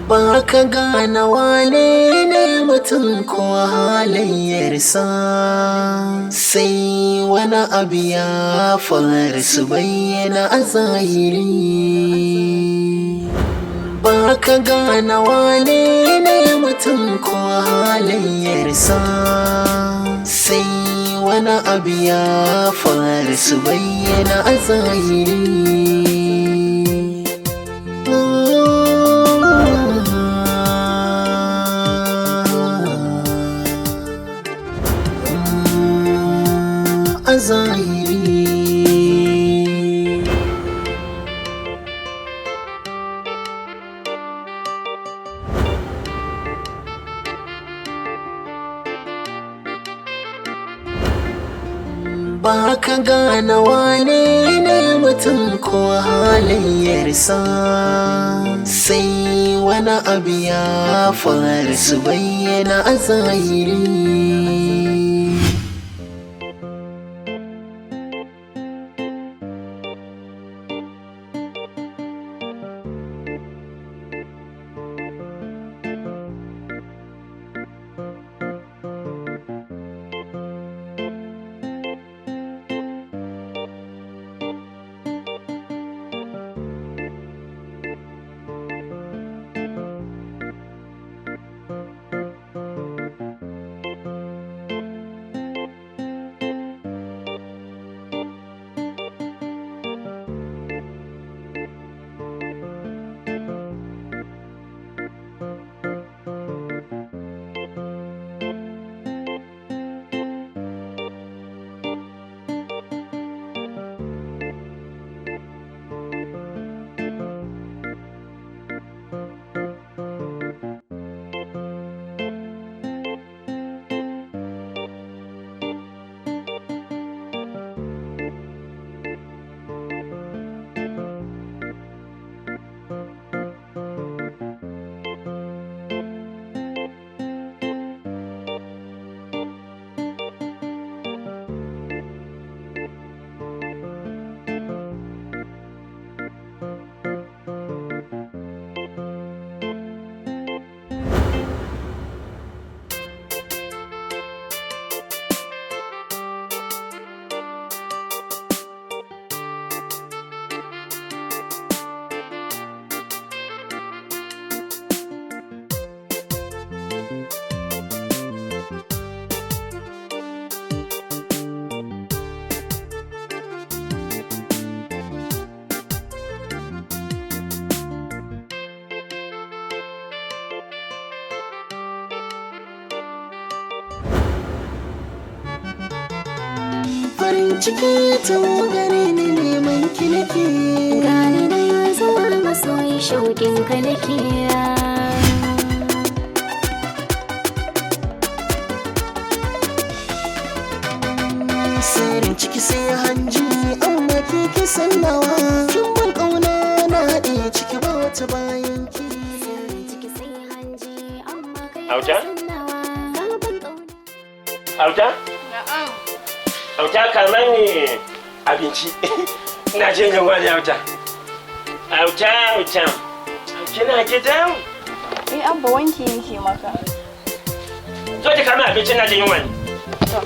Ba ka gane wane ne mutum ko halayyarsa, sai wani abu ya faru su bayyana a zahiri. Ba ka gane wane ne mutum ko halayyarsa, sai wani abu ya faru su bayyana a zahiri. A zahiri. Ba ka gane wane ne mutum ko halayyarsa, sai wani abu ya faru su bayyana a zahiri. Farin ciki ta gare ni, neman ki nake. Gani da zuwa masoyi, shauƙin ka nake. Sirrin ciki sai hanji, amma ke ki sallawa. Kin ban kauna na haɗe ciki, ba wata bayan ki. Sirrin ciki sai hanji, amma kai Auta? ka san nawa. Sabon ƙauna. Auta? Na'am. Auta, kama ne abinci. Ina jin yunwa ne, auta. Auta, auta. Kina gidan? Eh Abba, wanki nake maka. Zo ki kama abinci, ina jin yunwa ne. To.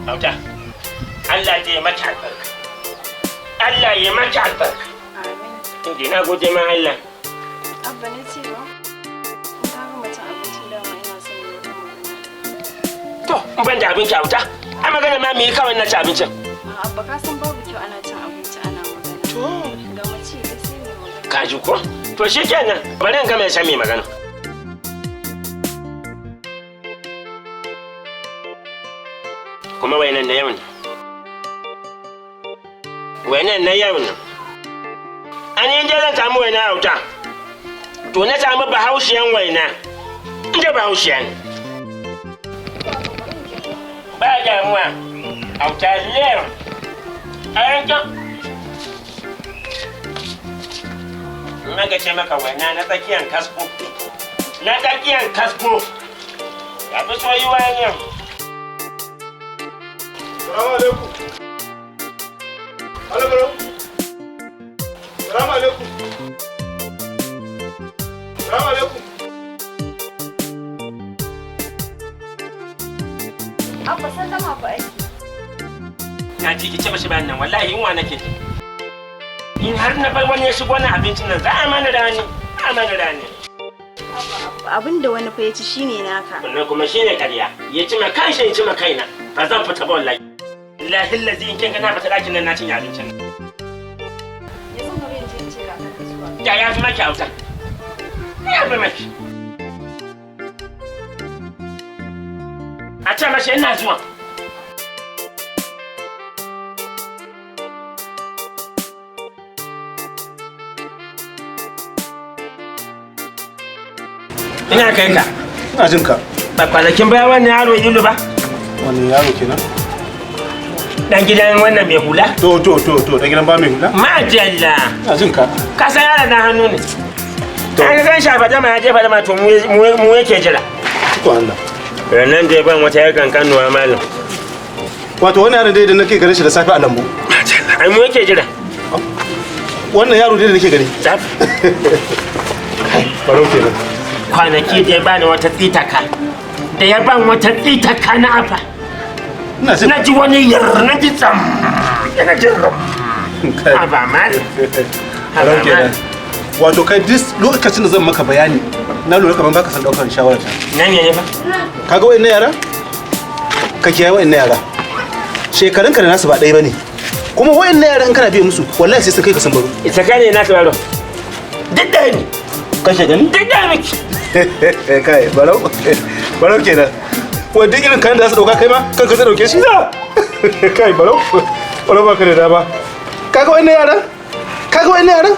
Auta. Allah ya maki albarka. Allah ya maki albarka. Amin. Inda na gode ma Allah. Abba, na ce ba. In ka gama cin abincin, dama ina son yi wata magana. To, in ban da abinci, auta. Ai magana ma me yi kawai na ci abincin. A Abba, ka san babu kyau ana cin abinci ana magana. To. Gama ci dai sai mai magana. Ka ji ko? To shikenan, bari in ga mai san mai magana. Kuma wainan na yau ne. Wainan na yau ne. An yi je zan samu waina auta. To na samu bahaushiyan waina. Inda bahaushiya ne. Ba damuwa. Auta lem. A yankin. Maka ce maka waina na tsakiyan kasko. Na tsakiyan kasko. Ya fi soyuwa ne. Salamu alaikum. Alo, bro. Salamu alaikum. Salamu alaikum. Abba sallama fa aiki. Na ji ki ce mashi bayan nan wallahi yunwa nake ji. In har na bar wani ya shigo na abincin nan za a mana rani, a mana rani. Abin da wani fa ya ci shine naka. Wannan kuma shine ƙarya. Ya ci ma kanshi ya ci ma kaina. Ba zan fita ba wallahi. Lahi lazi in kin ga na fita ɗakin nan na cinye abincin nan. Yanzu bari in je in ce ga ka zuwa. Ya ya fi maki auta. Ya fi maki. A ce mashi ina zuwa. Ina kai ka. Ina jin ka. Ba kwanakin baya wannan yaro ilu ba. Wani yaro kenan? Dan gidan wannan mai hula. To to to to dan gidan ba mai hula? Majalla. Ina jin ka. Ka san yaron na hannu ne. An gan shi a fadama ya je fadama to mu yake jira. Ko Allah. Ranar da ya ban wata yakan kanuwa malam. Wato wani yaron dai da nake ganin shi da safe a lambu. Majalla. Ai mu yake jira. Wannan yaro dai da nake gani. Tsaf. Barau kenan. Kwanaki da ya bani wata tsitaka. Da ya ban wata tsitaka na afa. Na ji wani yar na ji tsam. Na ji rum. Haba malam. Barau kenan. Wato kai duk lokacin da zan maka bayani na lura kamar baka san daukar shawara ta. Nan ne ba? Kaga wayannan yara? Ka kiyaye wayannan yara. Shekarunka da nasu ba ɗaya bane. Kuma wayannan yara in kana biye musu wallahi sai sun kai ka san baro. Ita kai ne nasu baro. Duk da ni. Kashe gani? Duk da miki. Kai barau. Barau kenan. Wai duk irin kayan da za su dauka kai ma kanka zai dauke shi? Kai barau. Barau baka da dama. Kaga wayannan yara? Kaga wayannan yara?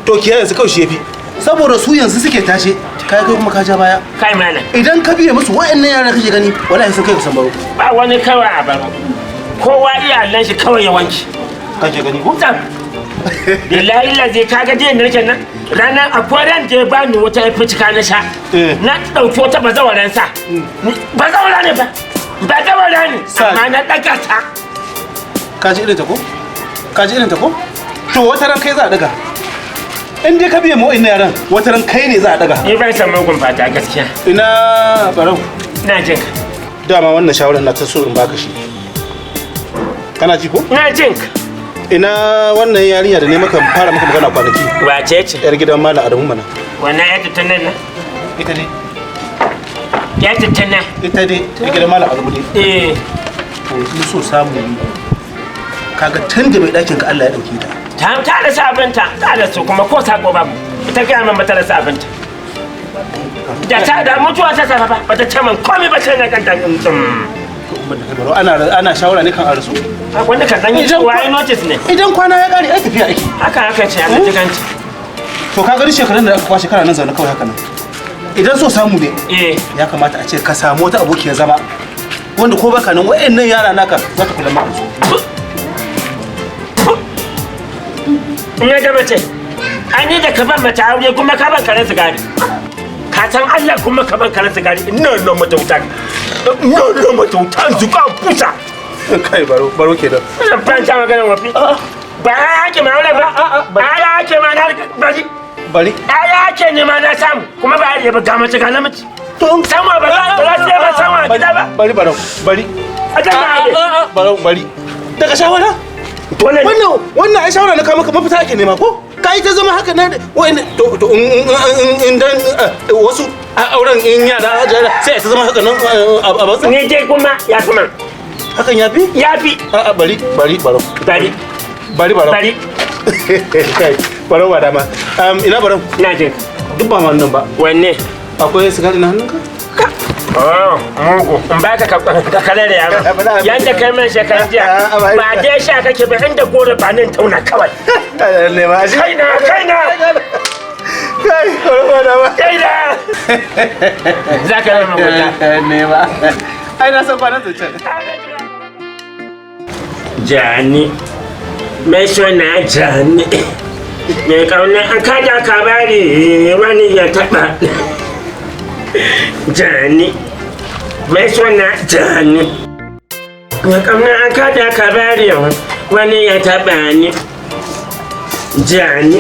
To kiyaye su kawai shi yafi. Saboda su yanzu suke tashe, kai kai kuma ka ja baya. Kai malam. Idan ka biye musu wayannan yara kake gani, wallahi sun kai ka san baro. Ba wani kawai a baro. Kowa iyalan shi kawai ya wanke. Kake gani ko? Tsaf. Billahi lazi kaga jiya nake nan. Ranar akwai ran da ya bani wata ya fitika na sha. Na ɗauki wata bazawaran sa. Bazawara ne ba. Bazawara ne. Amma na ɗaga ta. Ka ji irin ta ko? Ka ji irin ta ko? To wata ran kai za a ɗaga. In dai ka biye mu wa'innan yaran, wata ran kai ne za a ɗaga. Ni ban san mugun fata gaskiya. Ina barau. Ina jin ka. Dama wannan shawarar na ta so in baka shi. Kana ji ko? Ina jin ka. Ina wannan yarinya da ne maka fara maka magana kwanaki. Wace ce? Yar gidan Malam Adamu mana. Wannan ya tattana nan? Ita dai. Ya tattana. Ita dai, yar gidan Malam Adamu dai. Eh. To in so samu ne. Kaga tun da mai ɗakin ka Allah ya ɗauke ta. Ta rasa abinta, ta rasu kuma ko sako babu. Ita gaya min ba ta rasa abinta. Da ta da mutuwa ta safa ba, bata ce min komai ba sai na kanta. Ana ana shawara ne kan a rasu. Wanda ka san yi cewa ai notice ne. Idan kwana ya kare ai tafiya ake. Haka haka ce aka ji ganci. To ka gani shekarun da aka kwashe kana nan zaune kawai haka nan. Idan so samu ne. Eh. Ya kamata a ce ka samu wata abokiyar zama. Wanda ko baka nan wayannan yara naka za ta kula maka su. In ya gaba ce, an yi da ka ban mace aure kuma ka ban karen sigari. Ka san Allah kuma ka ban karen sigari. Ina nan mata wuta. Ina nan mata wuta zuka pusa. Kai baro baro kenan. Wannan fanta magana wafi. Ba ya ake ma aure ba. Ba ya ake ma na bari. Bari. Ya ake ne ma na samu kuma ba ya ba ga mace ga namiji. To samu ba za ba za ba samu a gida ba. Bari baro bari. A ta ma Baro bari. Daga shawara? Wannan wannan ai shawara na kawo maka mafita ake nema ko? Ka yi ta zama haka na wa'in to to in dan wasu auren in yara sai ta zama haka nan a batsa. Ni dai kuma ya fi man. Hakan ya fi? Ya fi. A'a bari bari baro. Bari. Bari baro. Bari. Kai baro ba dama. Ina baro? Ina jin. Duk ba wannan ba. Wanne? Akwai sigari na hannunka? Oh, mugu. In baka ka kalare ya ba. Yanda kai man shekaran jiya. Ba dai sha kake ba inda goro ba nan tauna kawai. Ne ma shi. Kaina, kaina. Kai, ba da ba. Kaina. Za ka yi mugunta. Ne ma. Ai na san kwanan zancen. Jani. Mai suna Jani. Mai kauna an kada ka bari wani ya taɓa. Jani. Mai suna Jani. Mai kauna an kada ka bari wani ya taɓa ni. Jani.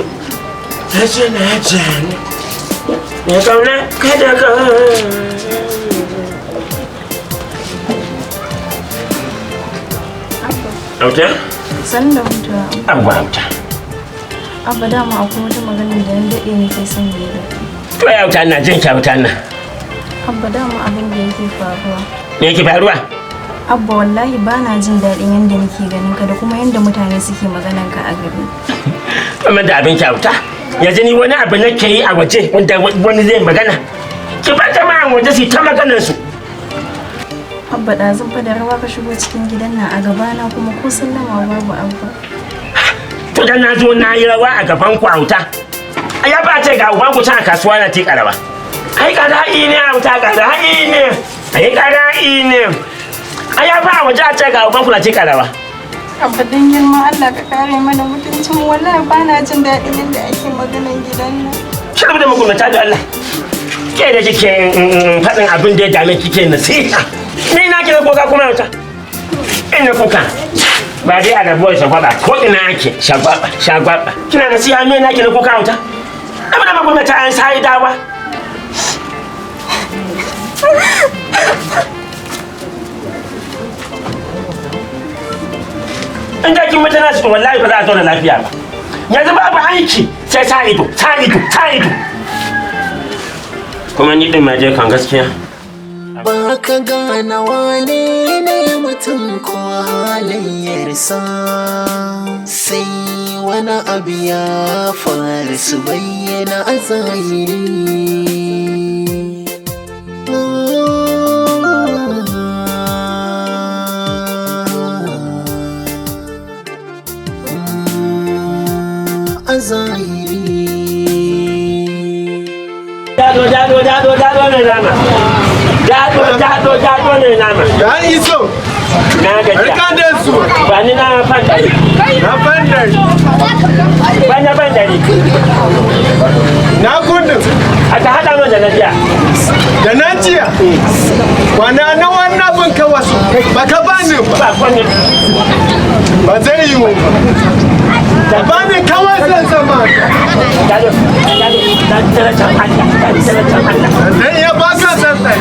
Mai suna Jani. Mai kauna kada ka. Auta? San da hutawa. Abuwa auta. Abba dama akwai wata magana da na daɗe nake son mu yi da kai. To ya auta na jin ki auta na. Abba dama abin da yake faruwa. Me yake faruwa? Abba wallahi ba na jin daɗin yadda nake ganin ka da kuma yadda mutane suke maganan ka a gari. Amma da abin kyauta. Yanzu ni wani abu nake yi a waje wanda wani zai magana. Ki bar jama'an waje su ta maganar su. Abba ɗazun fa da rawa ka shigo cikin gidan nan a gabana kuma ko sallama babu Abba. To dan na zo na yi rawa a gaban ku auta. Ai ba ce ga uban ku can a kasuwa na tika rawa. Ai kara'i ne auta kara'i ne. Ai kara'i ne. Ai ba a waje a ce ga uban ku na tika rawa. Abba dan girman Allah ka kare mana mutuncin mu wallahi ba na jin daɗin yadda ake maganan gidan nan. Ki rabu da mugunta da Allah. Ke da kike faɗin abin da ya dame kike nasiha. Ni na kira kuka kuma auta. Ina kuka. Ba dai a rabuwar shagwaba ko ina ake shagwaba shagwaba. Kina nasiha me na kira kuka auta? Abu da mugunta an sai dawa. In da kin mutana su wallahi ba za a zauna lafiya ba. Yanzu babu aiki sai sa ido sa ido sa ido. Kuma ni din ma je kan gaskiya. Ba ka gane wane ne mutum ko halayyarsa sai wani abu ya faru su bayyana a zahiri. A zahiri. Dado dado dado dado ne nama. Dado dado dado ne nama. Ya iso. Na gajiya. Barka da su. Ba ni na fandari. Na fandari. Ba na fandari. Na kundin. A ta haɗa min da na jiya. Da na jiya. Kwana na wannan bin ka wasu. Ba ka bani ba. Ba kwani. Ba zai yiwu ba. Ka bani kawai zan zama. Dado dado dan darajar Allah dan darajar Allah. Zan iya baka sasai.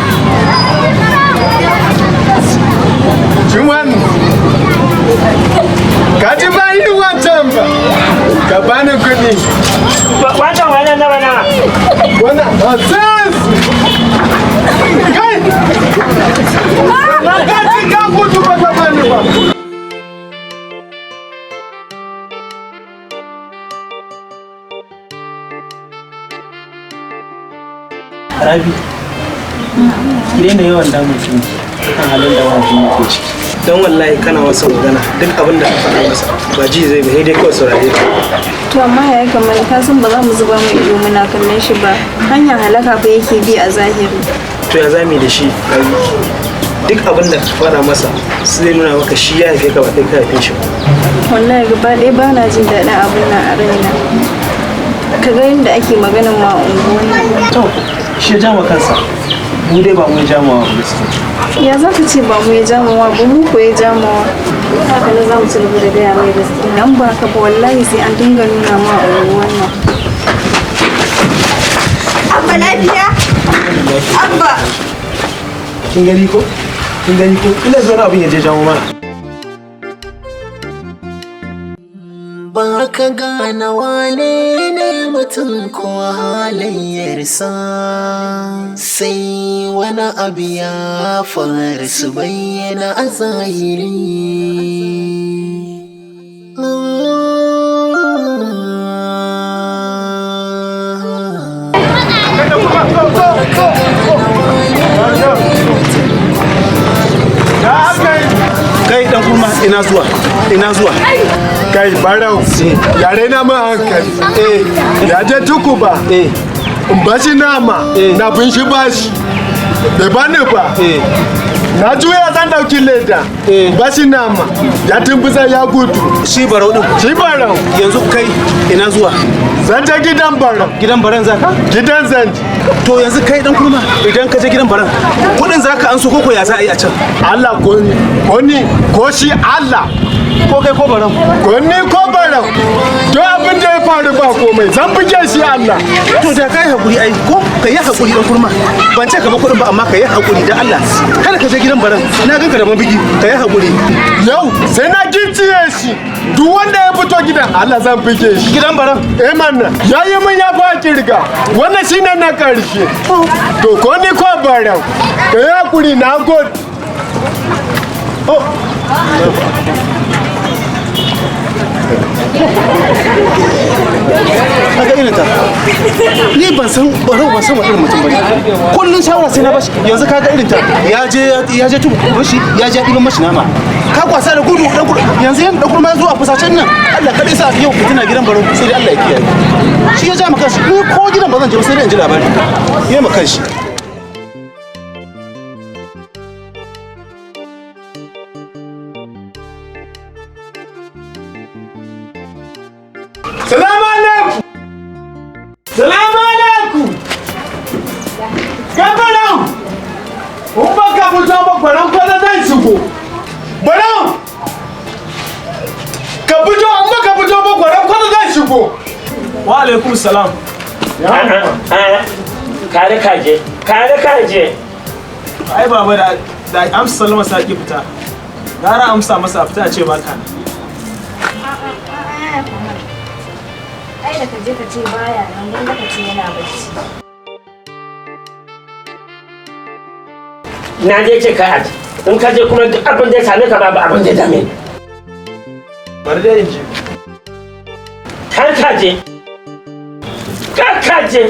Cin Ka ji ba yi wancan ba. Ka bani kuɗi. Wancan wannan nawa nawa. Wannan hamsin. Kai! Ka ji ka gudu ba ka bani ba. Rabi, ki daina yawan damun kanki kan halin da mahaifin yake ciki. Don wallahi kana masa magana duk abin da ka faɗa masa ba ji zai ba sai dai kawai saurare ka. To amma yaya kamar ka san ba za mu zuba mai ido muna kallon shi ba hanyar halaka fa yake bi a zahiri. To ya zami da shi Rabi? Duk abin da ka faɗa masa zai nuna maka shi ya haife ka ba kai ka haife shi ba. Wallahi gaba ɗaya ba na jin daɗin abin nan a raina. Ka ga yadda ake maganin ma a unguwan nan. To shi ya jama kansa. Mu dai ba mu ya jama wa gaskiya. Ya za ka ce ba mu ya jamawa ba mu ko ya jamawa. Haka nan za mu ci gaba da gaya mai gaskiya. Nan ba ka ba wallahi sai an dinga nuna ma a unguwan nan. Abba lafiya? Abba! Kin gani ko? Kin gani ko? Ina zuwa abin ya je jawo mana. Ba ka gane wane ne mutum ko halayyarsa sai wani abu ya faru su bayyana a zahiri. Aka yi? Kai dan kurma, ina zuwa, ina zuwa. Kai Barau, yare na ma hankali. Ya je tuku ba. In ba shi nama, na bin shi bashi. Bai bani ba. Na juya zan dauki leda. Ba shi nama. Ya tumbuza ya gudu. Shi Barau din? Shi Barau. Yanzu kai ina zuwa? Zan je gidan Barau. Gidan Baran zaka? Gidan zan je. To yanzu kai dan kurma, idan ka je gidan Baran, kudin zaka an so koko ya za a yi a can? Allah, ko ni, ko ni, ko shi Allah. Ko kai ko Barau? Ko ni ko Barau. To abin da ya faru ba komai, zan buge shi Allah. To da kai hakuri ai, ko ka yi hakuri dan kurma. Ban ce ka ba kudin ba, amma ka yi hakuri da Allah. Kada ka je gidan Baran, na ganka da mabigi, ka yi hakuri. Yau sai na gicciye shi. Duk wanda ya fito gidan Allah zan buge shi. Gidan Baran? Eh mana, ya yi min ya fa kirga. Wannan shine na karshe. To ko ni ko Barau. Ka yi hakuri, na gode. Oh. Kaga irin ta. Ni ban san Barau, ban san wani irin mutum bane. Kullun shawara sai na bashi. Yanzu kaga irin ta. Ya je tubu mashi, ya je ɗiban mashi nama. Ka kwasa da gudu dan gudu. Yanzu yan dan kurma zuwa fusacen nan. Allah kadai sa yau fitina gidan Barau, sai dai Allah ya kiyaye. Shi ya ja maka shi. Ni ko gidan ba zan je ba, sai dai in ji labari. Ya maka shi. Salamu alaikum. Salamu alaikum. Kai Barau. In ba ka fito ba, kwaran kwana zan shigo. Barau. Ka fito, in ba ka fito ba, kwaran kwana zan shigo. Wa alaikum salam. Kare kaje, kare kaje. Ai baba, da amsa sallama sa ki fita. Gara amsa masa a fita a ce baka nan. Ai da ka je ka ce baya nan, gwanda ka ce yana bacci. Na je ce kai aji. In ka je kuma duk abin da ya same ka, babu abin da ya dame ni. Bari dai in je. Kar ka je. Kar ka je.